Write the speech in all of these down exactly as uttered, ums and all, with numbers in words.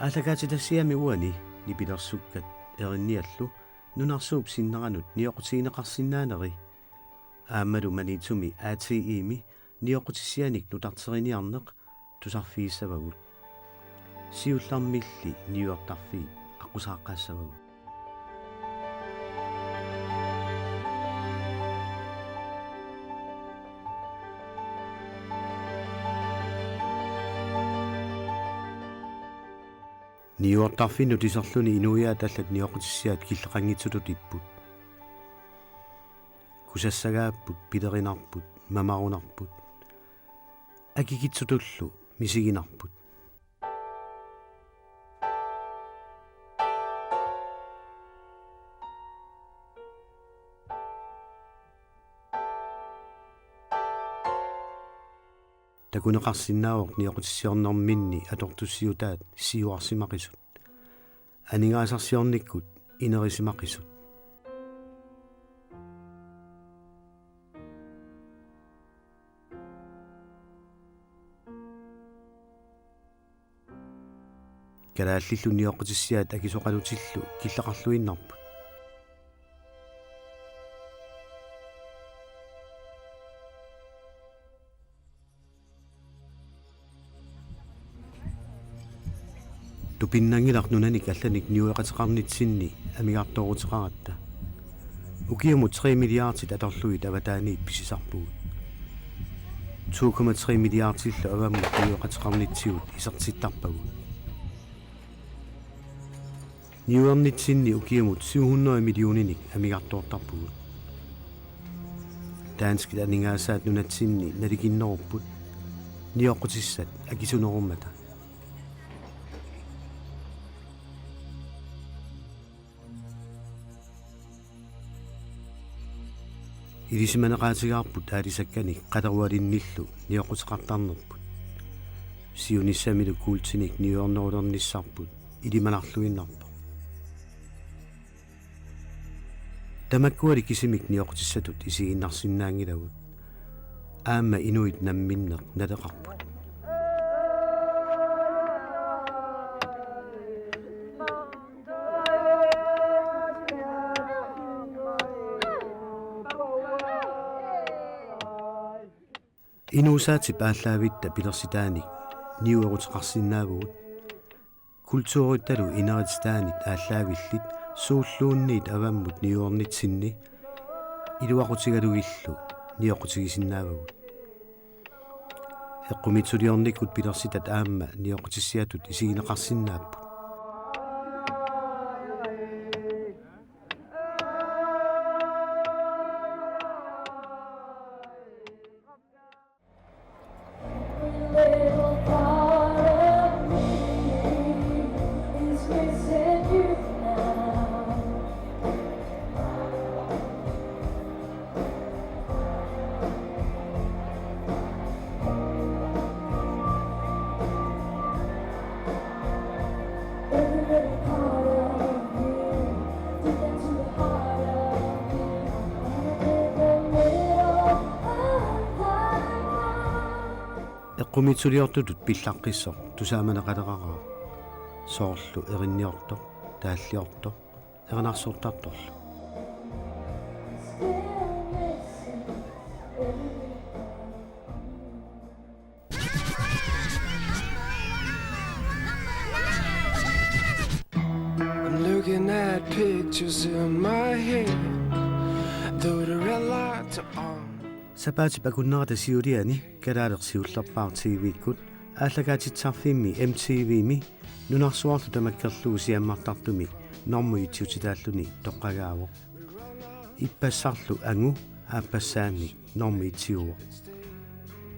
Aallakaatitassiami uani nipilersukkat erinniallu nunarsuup sinneranut nioqqutigineqarsinnaaneri aammalu Maniitsumi A T I-mi nioqqutissianik nutarteriniarneq tusarfigissavagut. Siullermilli niuertarfii aqqusaaqqaassavagut. Niuertarfinnut iserluni inuiaat allat nioqqutissiaat killeqanngitsutut ipput. Kusassagaapput, pilerinarput, mamarunarput. Akikitsutullu misiginarput. Takuneqarsinnaavoq nioqqutissiornerminni atortussiutaat siuarsimaqisut, aningaasarsiornikkut inerisimaqisut. Kalaallillu nioqqutissiaat akisoqalutillu killeqarluinnarput. Tupinnanngilaq nunanik allanik niueqateqarnitsinni amigartooruteqaratta. Ukiumut tre milliardit atorlugit avataaniit pisisarpugut. To komma tre milliardillu avammut niueqateqarnitsigut isertittarpagut. Niuernitsinni ukiumut syv hundrede millioninik amigartoortarpugut. Danskit aningaasaat nunatsinni nalikinnerupput nioqqutissat akisunerummata. Ilisimaneqaatigaarput aalisakkanik qalerualinnillu nioqquteqartarnerput. Siunissamilu kuultinik niuernerulernissarput ilimanarluinnarpoq. Tamakkuali kisimik nioqqutissatut isigiinnarsinnaanngilagut. Aamma inuit namminneq naleqarput. Inuusaatip aallaavitta pilersitaanik niueruteqarsinnaavugut. Kulturittalu inerititaanit aallaavillit suulluunniit avammut niuernitsinni iluaqutigalugillu nioqqutigisinnaavagut. Eqqumiitsuliornikkut pilersitat aamma nioqqutissiatut isigineqarsinnaapput. Eqqumiitsuliortutut pillaqqissoq tusaamaneqaleraraaq, soorlu erinniortoq, taalliortoq, erinarsortartorlu. I'm looking at pictures in my head, though the red lights are on. Sapaatip akunnerata siuliani kalaaleq siullerpaaq T V-kkut aallakaatitsisarfimmi M T V-mi nunarsuarlu tamakkerlugu siammartartumi normu et-iutitaalluni toqqagaavoq. Ippassarlu angu aappassaannik normu et-iuvoq.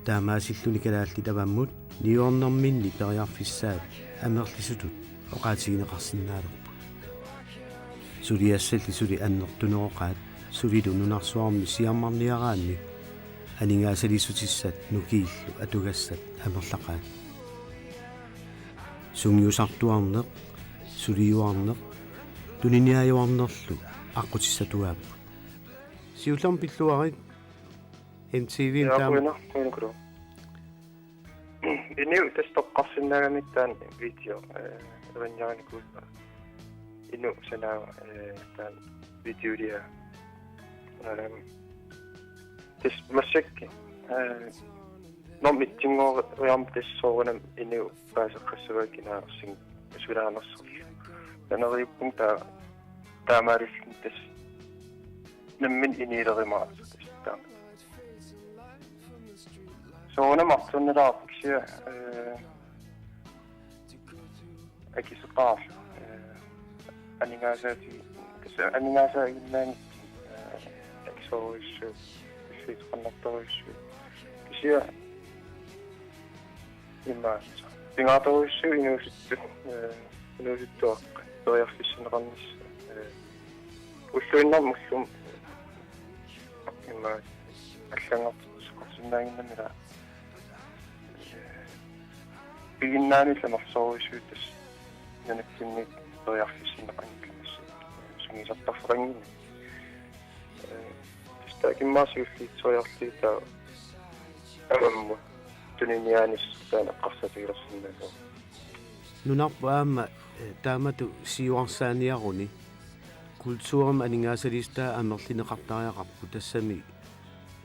Taamaasilluni kalaallit avammut niuernerminni periarfissaat amerlisutut oqaatigineqarsinnaalerput. Suliassalli suli annertuneroqaat sulilu nunarsuarmi siammarniaraanni aningaasaliissutissat nukiillu atugassat amerlaqaat. Sungiusartuarneq, suliuarneq, tuniniaajuarnerlu aqqutissatugaapput. Siullermik pilluarit M T V-mi. Ja, taama. Qujanaq, qujanaq. Iniu tassa toqqarsinnaagamik taanna video, eh, erinniarinikuuppaa. Inuk sanaava, eh, taanna videoliaa. Ehm, tassa massakkut, eh, normu etsinngoriarmat tassa soorunami inuit paaseqqassavaat kinaassuseq sulaanersorlu. Sanariuppunga taa-, taamaalilluni tassa nammineq inuulerumaartoq tassa taama. Soorunami artornilaarpoq kisianni, eh, akisoqaarlugu, eh, aningaasaati-, tassa aningaasaaginnaanik, eh, akisoorujussuuvoq, illuuteqarnartorujussuuvoq. Kisianni imaattoq pingaartorujussuuvoq inuusuttut, eh, inuusuttuaqqat periarfissinneqarnissaat, eh, ulluinnarni ullumi, eh, imaattoq allanngortitseqarsinnaannginnami ilaa, eh, piginnaanillu amerlasoorujussuuvoq tassa nunatsinni periarfissinneqanngilaq tassa sungiusartarfeqannginnami. Eh, tassa taakku immaqa siulliusseriarlugit taava avammut tuniniaanissaq taanna eqqarsaatigilersinnaavoq. Nunarput aamma, eh, taamatut siuarsaaniaruni kulturimik aningaasaliissutaa amerlineqartariaqarpoq, tassami,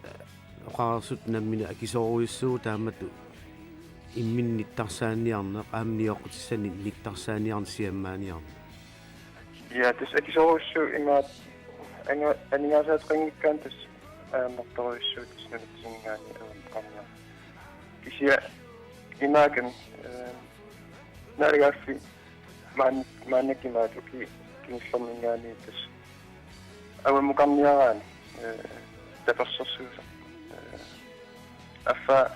eh, oqareersut nammineq akisoorujussuuvoq taamatut imminut nittarsaaniarneq aamma nioqqutissanik nittarsaaniarneq siammaaniarneq. Ja, tassa akisoorujussuuvoq imaattoq anga-, aningaasaateqanngikkaanni tassa ajornartorujussuuvoq tassa nunatsinninngaanniit avammut. Kisianni imaakami, eh, naalagaaffiit maan-, maannakkut imaattoq ukiut kingullerminngaanniit tassa avammukarniaraanni, eh, tapersersuusoq. Eh, affaa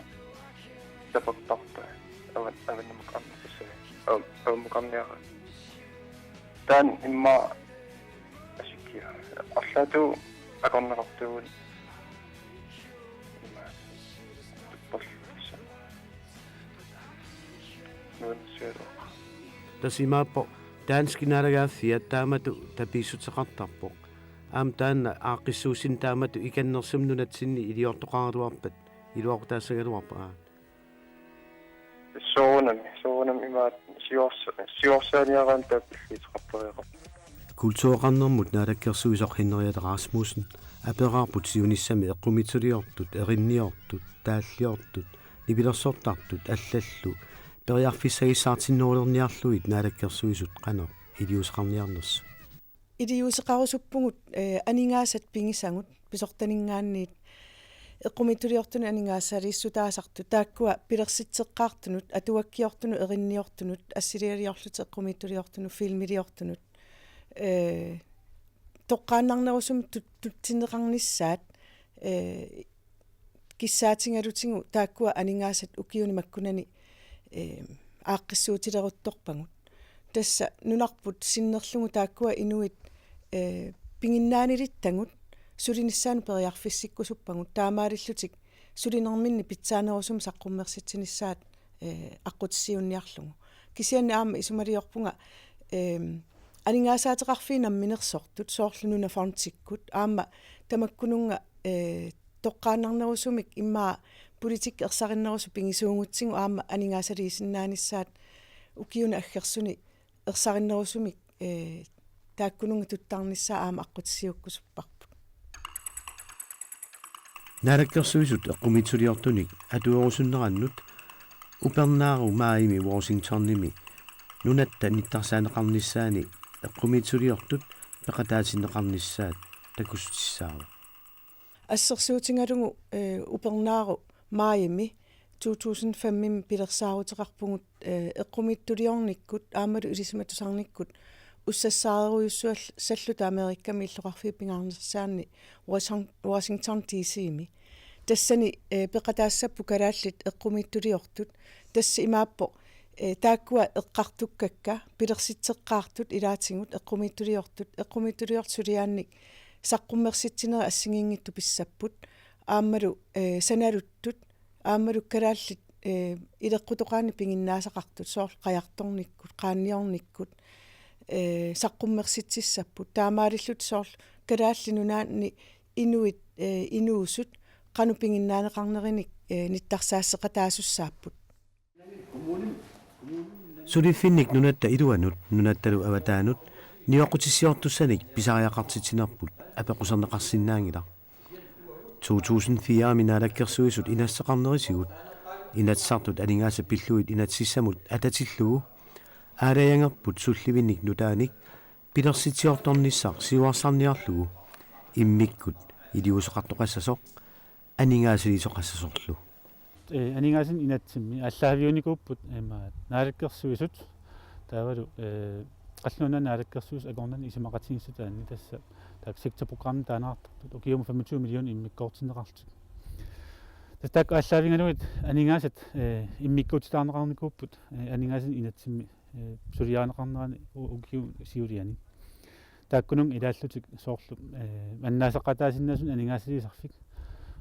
tapertarpaa avan-, avannammukarniaraanni tassa. Avam-, avammukarniaraanni. Taanna immaqa asikkia. Arlaatigut akornanngortuuguni. Immaqa tupperlussaq. Nuannersugaluaq. Tassa imaappoq danskit naalagaaffiat taamatut tapiissuteqartarpoq. Aamma taanna aaqqissuussineq taamatut ikinnersumik nunatsinni iliortoqaraluarpat iluaqutaassagaluarpat, aa? Soorunami, soorunami imaattoq siuarsa-, siuarsaaniaraanni taakku illuuteqartariaqarput. Kultureqarnermut naalakkersuisoq Henriette Rasmussen aperaarput siunissami eqqumiitsuliortut, erinniortut, taalliortut, nipilersortartut allallu periarfissagissaartinnerulerniarlugit naalakkersuisut qanoq iliuuseqarniarnersut. Iliuuseqarusuppugut, eh, aningaasat pigisagut pisortaninngaanniit eqqumiitsuliortunut aningaasaliissutaasartut, taakkua pilersitseqqaartunut, atuakkiortunut, erinniortunut, assilialiorlutik eqqumiitsuliortunut, filmiliortunut, eh, toqqaannarnerusumik tut-, tutsinneqarnissaat, eh, kissaatigalutigu taakkua aningaasat ukiuni makkunani, eh, aaqqissuutileruttorpagut. Tassa nunarput sinnerlugu taakkua inuit, eh, piginnaanilittagut sulinissaannut periarfissikkusuppagut, taamaalillutik sulinerminni pitsaanerusumik saqqummersitsinissaat, eh, aqqutissiuunniarlugu. Kisianni aamma isumaliorpunga, eh, aningaasaateqarfiit namminersortut, soorlu Nunafondikkut, aamma tamakkununnga, eh, toqqaannarnerusumik immaqa politikki ersarinnerusoq pigisuugutsigu aamma aningaasaliisinnaanissaat ukiuni aggersuni ersarinnerusumik, eh, taakkununnga tuttarnissaat aamma aqqutissiuukkusupparput. Naalakkersuisut eqqumiitsuliortunik atuerusunnerannut Upernaaru maajimi Washingtonimi nunatta nittarsaaneqarnissaani eqqumiitsuliortut peqataatinneqarnissaat takussutissaavoq. Assersuutigalugu, eh, Upernaaru maajimi to tusind fem-imi pilersaaruteqarpugut, eh, eqqumiitsuliornikkut aammalu ilisimatusarnikkut ussassaarerujussuassalluta Amerikami illoqarfiup pingaarnersaanni Washing-, Washington D C-mi. Tassani, eh, peqataassapput kalaallit eqqumiitsuliortut. Tassa imaappoq, eh, taakkua eqqartukkakka pilersitseqqaartut ilaatigut eqqumiitsuliortut, eqqumiitsuliortut suliaannik saqqummersitsinerit assigiinngitsut pissapput. Aammalu, eh, sanaluttut, aammalu kalaallit, eh, ileqqutoqaanni piginnaasaqartut, soorlu qajartornikkut, qaanniornikkut, eh, saqqummersitsissapput. Taamaalillutik soorlu Kalaallit Nunaanni inuit, eh, inuusut qanoq piginnaaneqarnerinik, eh, nittarsaasseqataasussaapput. Suliffinnik nunatta iluanut, nunattalu avataanut, nioqqutissiortussanik pisariaqartitsinerput apeqquserneqarsinnaanngilaq. To tusind fire-mi Naalakkersuisut inassaqarnerisigut, Inatsisartut aningaasat pillugit inatsisissamut atatillugu, aalajangerput sullivinnik nutaanik pilersitsiortornissaq siuarsarniarlugu immikkut iliuuseqartoqassasoq, aningaasaliisoqassasorlu. Ee, aningaasanik inatsimmi aallaaviunikuupput, ima, Naalakkersuisut, taavalu, ee, Qallunaat Naalakkersuisut akornanni isumaqatigiissutaanni, tassa taakku sektorprogrammi taaneqartartut ukiumut femogtyve millioner immikkoortinneqartut. Tassa taakku aallaavigalugit aningaasat, ee, immikkuutitaarneqarnikuupput, ee, aningaasanik inatsimmi, ee, suliarineqarnerani u-, ukiuni siuliani. Taakkununnga ilaallutik soorlu, ee, annaasaqataasinnaasunik aningaasaliisarfik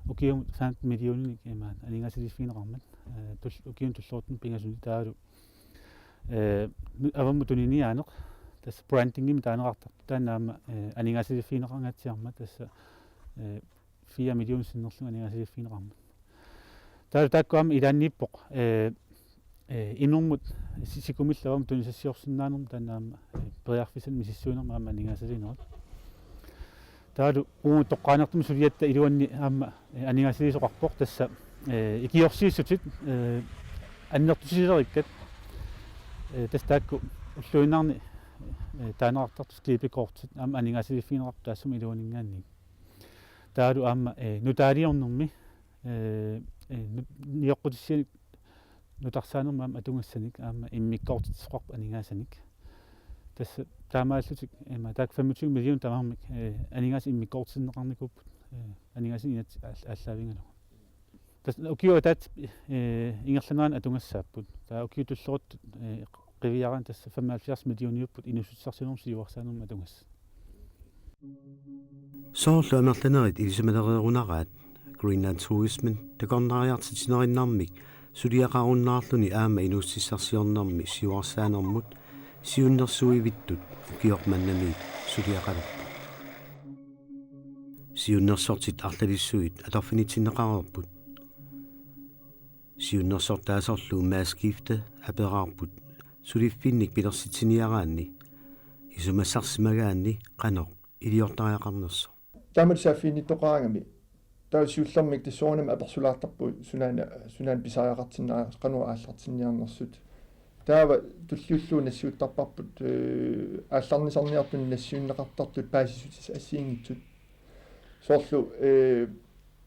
ukiumut femten millioninik imaat aningaasaliiffigineqarmat, ee, tul-, ukiuni tulluartunut pingasuni, taavalu, ee, nu-, avammut tuniniaaneq, tassa brandingimik taaneqartartoq, taanna aamma, ee, aningaasaliiffigineqangaatsiarmat, tassa, ee, fire million sinnerlugu aningaasaliiffigineqarmat. Taava taakku aamma ilaanniippoq, ee, ee, imermut si-, sikumillu avammut tunisassiorsinnaanermut, taanna aamma, ee, periarfissanik misissuinermut aamma aningaasaliinerat. Taavalu uagut toqqaannartumik suliatta iluanni aamma, ee, aningaasaliisoqarpoq, tassa, ee, ikiorsiissutit, ee, annertusilerikkat, ee, tassa taakku ulluinnarni, ee, taaneqartartut klippekortit aamma aningaasaliiffigineqarput taassuma iluaninngaanniit. Taavalu aamma, ee, nutaaliornermi, ee, ee, nu-, nioqqutissianik nutarsaanermut aamma atugassanik aamma immikkoortitsisoqarpoq aningaasanik. Tassa taamaallutik, ima, taakku femogtyve million tamarmik, ee, aningaasat immikkoortinneqarnikuupput, ee, aningaasanik inatsit aall-, aallaavigalugu. Tassa ukiup ataatsip, ee, ingerlanerani atugassaapput. Taava ukiut tulleruttut, ee, qiviaraanni tassa femoghalvfjerds millioniupput inuussutissarsiornermut siuarsaanermut atugassat. Soorlu amerlanerit ilisimalereerunaraat Greenland Tourismen takornariartitsinerinnarmik suliaqarunnaarluni aamma inuussutissarsiornermi siuarsaanermut siunnersuivittut ukioq manna suliaqalerpoq. Siunnersortit arlalissuit atorfinitsinneqareerput. Siunnersortaasorlu Mads Skifte aperaarput suliffinnik pilersitsiniaraanni isumassarsimagaanni qanoq iliortariaqarnersoq. Taamatut saaffiginnittoqaraangami, taava siullermik tassa soorunami apersulaartarpugut sunaana, sunaana pisariaqartinniarnersut, qanoq aallartinniarnersut. Taava tulliullugu nassiuttarparput, ee, aallarnisarniartuni nassiunneqartartut paasissutissat assigiinngitsut. Soorlu, ee,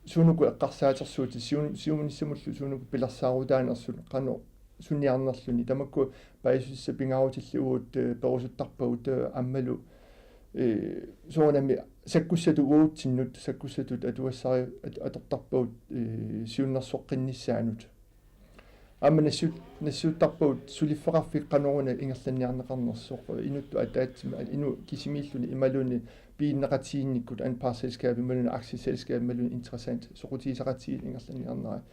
suunuku eqqarsaatersuutit, siun-, siumunissamullu suunuku pilersaarutaanersut, qanoq suniarnerluni. Tamakku paasissutissat pingaarutillit uagut, ee, perusuttarpagut, ee, aammalu, ee, soorunami sakkussatut uagutsinnut, sakkussatut atugassari-, at-, atortarpagut, ee, siunnersoqqinnissaanut. Aamma nassiut-, nassiuttarpagut suliffeqarfik qanoruna ingerlanniarneqarnersoq, inuttut ataatsimut, inuk kisimiilluni imaluunniit piginneqatigiinnikkut, anpartsselskab imaluunniit aktieselskab imaluunniit interessant soqutigisaqatigiit ingerlanniarnerat.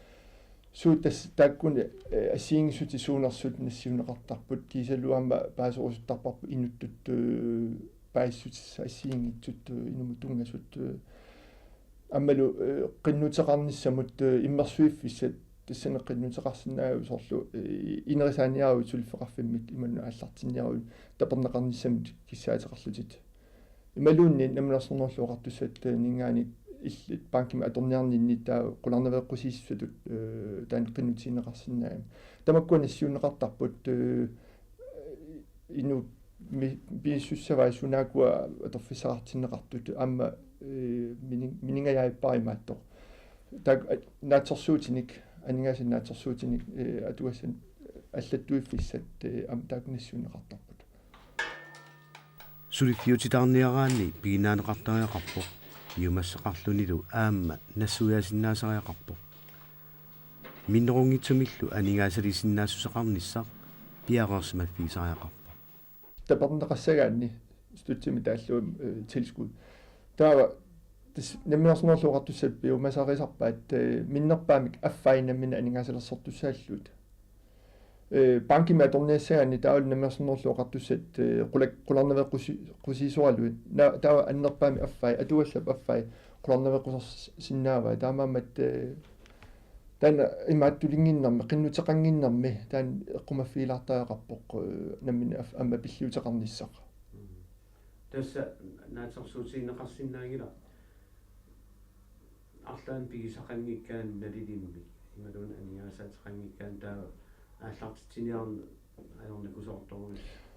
Suut tassa taakkuni, ee, assigiinngissutit suunersut nassiunneqartarput, kiisalu aamma paaserusuttarparput inuttut, ee, paasissutissat assigiinngitsut, ee, inummut tunngasut, ee, aammalu, ee, qinnuteqarnissamut, ee, immersuiffissat tassani qinnuteqarsinnaavugut, soorlu, ee, inerisaaniaruit suliffeqarfimmit imaluunniit aallartinniaruit taperneqarnissamut kissaateqarlutit. Imaluunniit Namminersornerullutik Oqartussat, ee, -ninngaanniit illit bankimik atorniarninni taava qularnaveeqqusiissutitut, ee, taanna qinnutigineqarsinnaagami. Tamakkua nassiunneqartarput, ee, inuk mi-, misissussavai sunaakkua atorfissaqartinneqartut aamma, ee, mini-, miningajaavippara imaattoq. Taakku, ee, naatsorsuutinik, aningaasanik naatsorsuutinik, ee, atugassanik allattuiffissat, ee, aamma taakku nassiunneqartarput. Suliffiutitaarniaraanni piginnaaneqartariaqarpoq, piumassaqarlunilu aamma nassuiaasinnaasariaqarpoq. Minnerunngitsumillu aningaasaliisinnaassuseqarnissaq piareersimaffigisariaqarpoq. Taperneqassagaanni støttemedalje, ee, tilskud. Taava tassa Namminersornerullutik Oqartussat piumasarisarpaat, ee, minnerpaamik affai namminneq aningaasalersortussaallugit. Ee, bankimik atorniassagaanni taavalu Namminersornerullutik Oqartussat, ee, qulak-, qularnaveeqqusi-, -qusiisoraluit. Na-, taava annerpaamik affai, atugassap affai qularnaveeqqusersinnaavai. Taamaammat, ee, Taanna imaattulinnginnermi, qinnuteqannginnermi, taanna eqqumaffigilaartariaqarpoq, eh, nammineq af-, aamma pilliuteqarnissaq. Tassa naatsorsuutigineqarsinnaanngilaq arlaannik pigisaqanngikkaanni nalilimmik, imaluunniit aningaasaateqanngikkaanni taava aallartitsiniarneq ajornakusoortorujussuuvoq.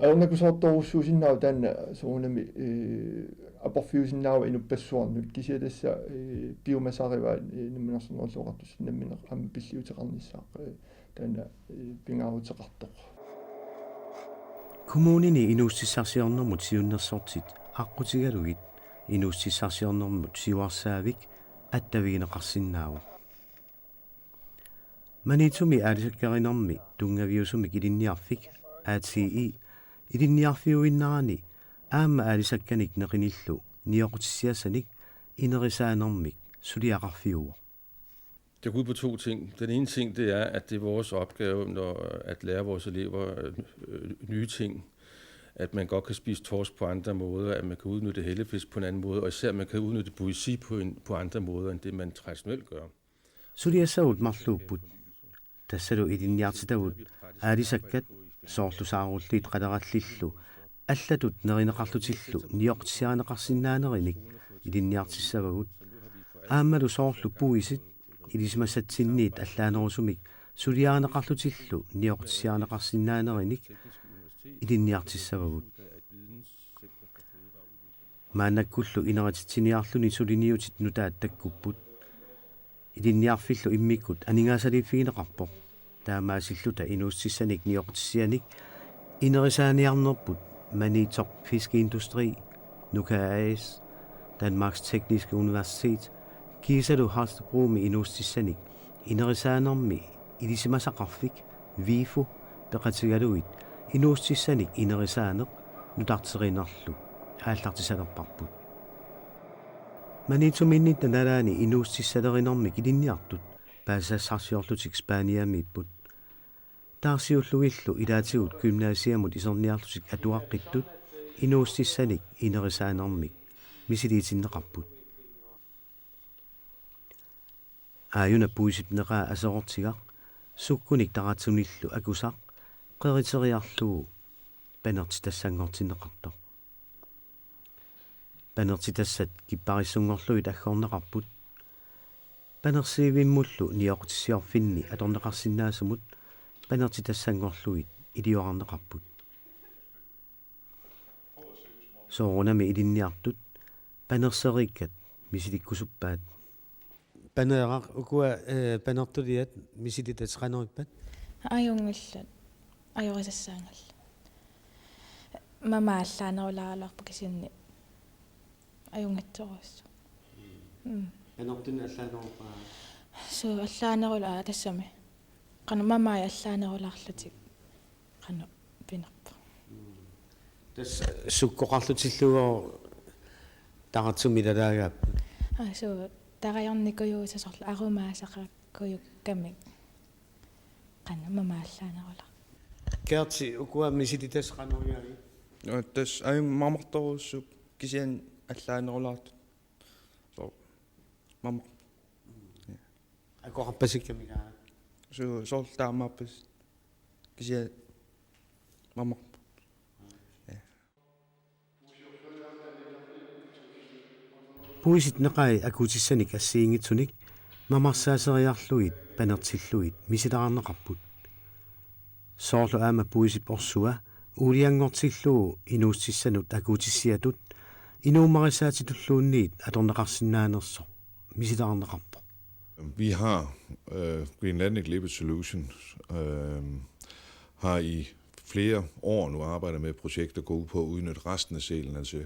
Ajornakusoortorujussuusinnaavoq taanna soorunami, eh, aporfiusinnaavoq inuppassuarnut kisianni tassa, eh, piumasarivaat, eh, Namminersornerullutik Oqartussat nammineq aamma pilliuteqarnissaat, eh, taanna, eh, pingaaruteqartoq. Kommunini inuussutissarsiornermut siunnersortit aqqutigalugit inuussutissarsiornermut siuarsaavik attavigineqarsinnaavoq. Maniitsumi aalisakkerinermi tunngaviusumik ilinniarfik A T I ilinniarfiuinnarani aamma aalisakkanik neqinillu nioqqutissiassanik inerisaanermik suliaqarfiuvoq. Det går ud på to ting. Den ene ting, det er, at det er vores opgave, når, at lære vores elever, øh, nye ting. At man godt kan spise torsk på andre måder, at man kan udnytte hellefisk på en anden måde, og især at man kan udnytte poesi på en, på andre måder, end det man traditionelt gør. Suliassagut marluupput. Tassalu ilinniartitagut aalisakkat soorlu saarulliit qalerallillu allatut nerineqarlutillu nioqqutissiarineqarsinnaanerinik ilinniartissavagut. Aammalu soorlu puisit ilisimasatsinniit allaanerusumik suliarineqarlutillu nioqqutissiarineqarsinnaanerinik ilinniartissavagut. Maannakkullu inerititsiniarluni suliniutit nutaat takkupput. Ilinniarfillu immikkut aningaasaliiffigineqarpoq. Taamaasilluta inuussutissanik nioqqutissianik inerisaaniarnerput Maniitsoq Fiskeindustri, Nuka A/S, Danmarks Tekniske Universitet, kiisalu Holstebromip inuussutissanik inerisaanermi ilisimasaqarfik, VIFO, peqatigalugit inuussutissanik inerisaaneq nutarterinerlu aallartisalerparput. Maniitsumiinnitta nalaani inuussutissaalerinermik ilinniartut paasisassarsiorlutik Spaniamiipput. Taarsiullugillu ilaatigut gymnasiamut iserniarlutik atuaqqittut inuussutissanik inerisaanermik misiliitinneqarput. Aajuna puisip neqaa aserortigaq sukkunik taratsunillu akusaq qeriteriarlugu panertitassanngortinneqartoq. Panertitassat kipparissunngorlugit aggorneqarput. Panersiivimmullu nioqqutissiorfinni atorneqarsinnaasumut panertitassanngorlugit iliorarneqarput. Soorunami ilinniartut panerseriikkat misilikkusuppaat. Paneeraq, ukua, eh, panertuliat misilitat qanoq ippat? Ajunngillat. Ajorisassaanngillat. Mamaat allaanerulaaraluarpoq kisianni ajunngitsorujussuuvoq. Mm. Panertunik allaaneruppaa? Suu, allaanerulaarpoq tassami. Qanoq mamaat allaanerulaarlutik. Qanoq pinerpoq. Tassa sukkoqarlutillugu taratsumik ilalaagaapput? Aa, suu, tarajornikujuusut soorlu arumaasaqakkujukkamik. Qanoq mamaat allaanerulaarpoq. Gerti, ukua misilitassat qanoq igigaat? Nå, tassa aamma mamartorujussuupput kisianni allaanerulaartut. Suu, mamarpoq. Akoqarpasikkamik aa? Suu, soorlu taamaappas. Kisianni mamarpoq. Puisit neqai akuutissanik assigiinngitsunik mamarsaaseriarlugit panertillugit misilaarneqarput. Soorlu aamma puisip orsua uulianngortillugu inuussutissanut akuutissiatut inuummarissaatitulluunniit atorneqarsinnaanersoq misilaarneqarpoq. Vi har, øh, Greenlandic Lipid Solutions, øh, har i flere år nu arbejdet med et projekt, der går ud på at udnytte resten af sælen, altså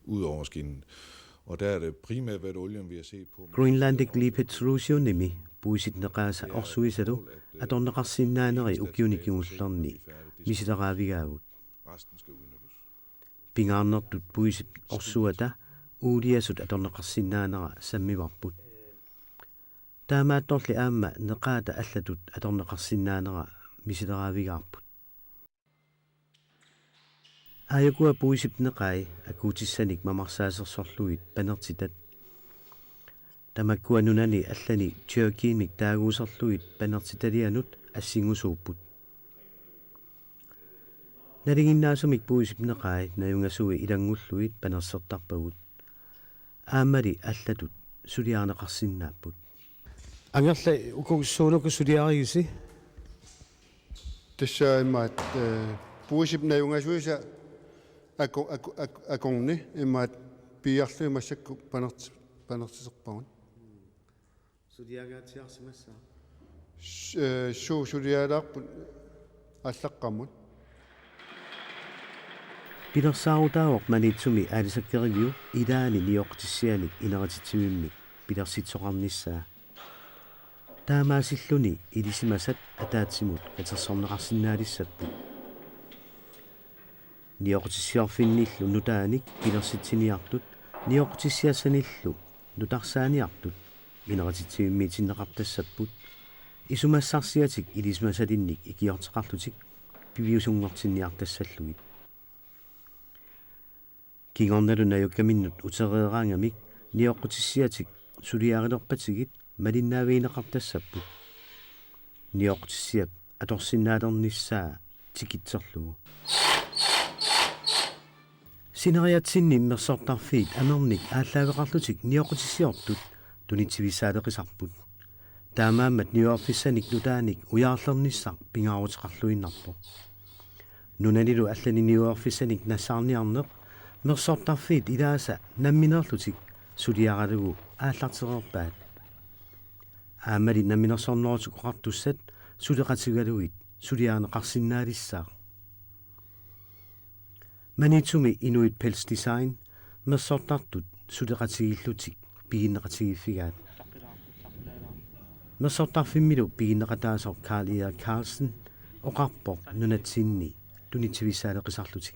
ud over skindet. Og der er det primært været olien, vi har set på. Greenlandic Lipid Solutionimi puisit neqaasa orsuisalu atorneqarsinnaaneri ukiuni kingullerni misileraavigaavut. Resten skal udnyttes. Pingaarnertut puisip orsuata uuliasut atorneqarsinnaanera sammivarput. Taamaattorli aamma neqaata allatut atorneqarsinnaanera misileraavigaarput. Aajukua puisip neqai akuutissanik mamarsaasersorlugit panertitat. Tamakkua nunani allani Tyrkiamik taaguuserlugit panertitalianut assingusuupput. Nalinginnaasumik puisip neqai najungasui ilanngullugit panersertarpagut. Aammali allatut suliarineqarsinnaapput. Angerla, uku suunuku suliarigisi? Tassa imaat, eh, puisip najungasuisa ako-, ako-, ako-, akorni imaat piiarlugit massakkut panert-, panertiserpagut. Suliangaatsiarsimassaaq. S-, eh, suu sulialaarput aallaqqaammut. Pilersaarutaavoq Maniitsumi aalisakkeriviup ilaani nioqqutissianik inerititsivimmik pilersitsoqarnissaa. Taamaasilluni ilisimasat ataatsimut katersorneqarsinnaalissapput. Nioqqutissiorfinnillu nutaanik pilersitsiniartut nioqqutissiassanillu nutarsaaniartut inerititsivimmik itinneqartassapput, isumassarsiatik ilisimasalinnik ikiorteqarlutik piviusunngortinniartassallugit. Kingornalu najukkaminnut utereeraangamik nioqqutissiatik suliarilerpatigit malinnaavigineqartassapput. Nioqqutissiap atorsinnaalernissaa tikitserlugu. Sineriatsinni mersortarfiit amernik aallaaveqarlutik nioqqutissiortut tunitsivissaaleqisarput. Taamaammat niuerfissanik nutaanik ujaarlernissaq pingaaruteqarluinnarpoq. Nunanilu allani niuerfissanik nassaarniarneq mersortarfiit ilaasa nammineerlutik suliaralugu aallartereerpaat. Aammali Namminersornerullutik Oqartussat suleqatigalugit suliarineqarsinnaalissaaq. Maniitsumi Inuit Pels Design mersortartut suleqatigiillutik piginneqatigiiffigaat. Mersortarfimmilu piginneqataasoq Karl Erik Karlsen oqarpoq nunatsinni tunitsivissaaleqisarlutik.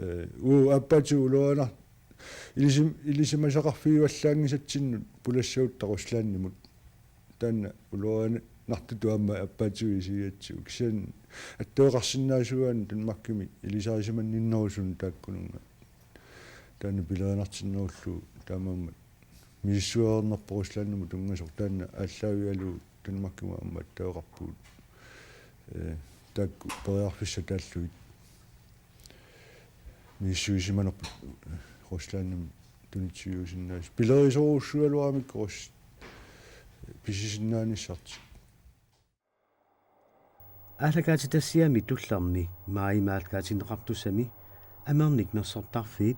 Eh, uu, aappaativut ulorianar-, ilisim-, ilisimasaqarfigivallaanngisatsinnut pulassagutta Ruslandimut. Taanna ulorianartutut aamma aappaatigut isigigatsigu. Kisianni attaveqarsinnaasuugaanni Danmarkimi ilisarisimanninnerusunut taakkununnga. Taanna pilerinartinnerullugu taamaammat misissuereernerput Ruslandimut tunngasoq, taanna aallaavigalugu Danmarkimut aamma attaveqarpugut. Eh, taakku periarfissat taallugit misissuisimanerput Ruslandimi tunitsiviusinnaasut. Pilerisorujussuugaluaramikku Rus-, pisisinnaanissatsinnut. Aallakaatitassiami tullermi maajimi aallakaatinneqartussami amernik mersortarfiit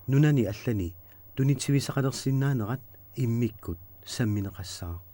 nunani allani tunitsivisaqalersinnaanerat immikkut sammineqassaaq.